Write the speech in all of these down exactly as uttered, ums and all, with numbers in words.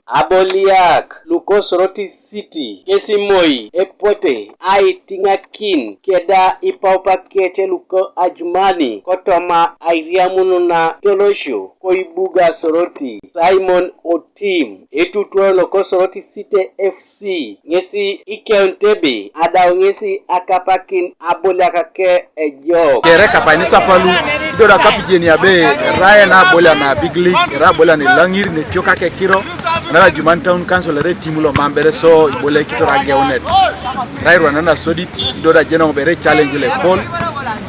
Aboliak luko Soroti City kesi moi epote aitiŋakin keda ipaupakete luko Ajumani kotoma airiamun na tolosio koibuga Soroti. Simon Otim, etutuo loko Soroti City F C, ŋesi ikeunit ebe adau ŋesi akapakin aboliak ke ejok. Kere kapaini sapalu, ido da kapijeni abe, erai ena abolia na Big League, erai abolia na Ilaŋir, netio kake kiro, nara Ajumani Town Council ere timu lo mambere so, ibole kitor ageunet. Erai rwana na sodit, ido da jeno bere challenge le pol,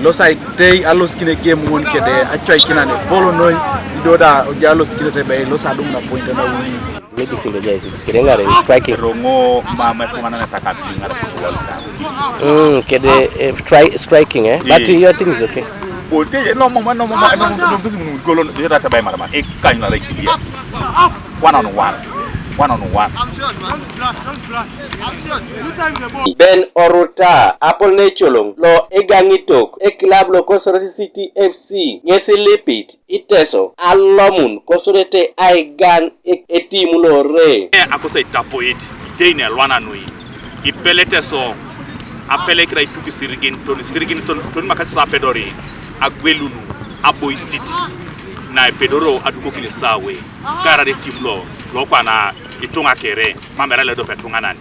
lo sa itei alosikine game ŋon kede, achwaikina ne pol noi, ido da oja alosikine tebe, lo sa adum na point na uni. Midfield jezi, kede ŋaren striking. Roŋo mama tungana na taka biŋara football. Mm, kede, eh, try, striking, eh? But your team is okay. Bote, no, mama, no, mama, no, no, no, bisi mun golo, no, yata tabai marama. E kanyu na like yes. One on one. One on one. Ben Oruta, apol ne coloŋ lo egaŋitok ekilab lo Kosoroti City F C ŋesi lipit Iteso alomun kosodete aigaŋ e- etimu lore. Akoso itapoet itei ne elwana noi, ipelete so apelekira ituk isirigin toni isirigin toni toni makasi so apedori agwelunu aboisit na epedoro adukokin esawe kaarare etimu lo lokwana ituŋa kere mam erai loedope etuŋanan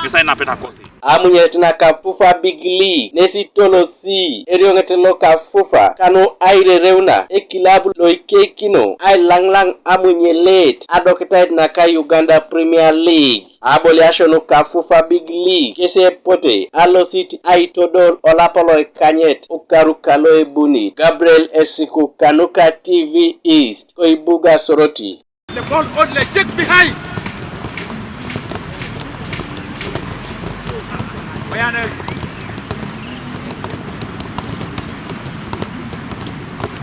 ŋesi ainapeta kosi. Amunyet naka FUFA Big League nesi tolosi erioŋet loka FUFA kanu airereuna ekilab loikeikino ailaŋlaŋ amunyelet adokitait naka Uganda Premier League. Aboliasio nuka FUFA Big League kesi epote alosit aitodol olapa loikanyet okaru kalo ebunit. Gabriel Esiku kanuka T V East koibuga Soroti. The ball only, check behind. Awareness.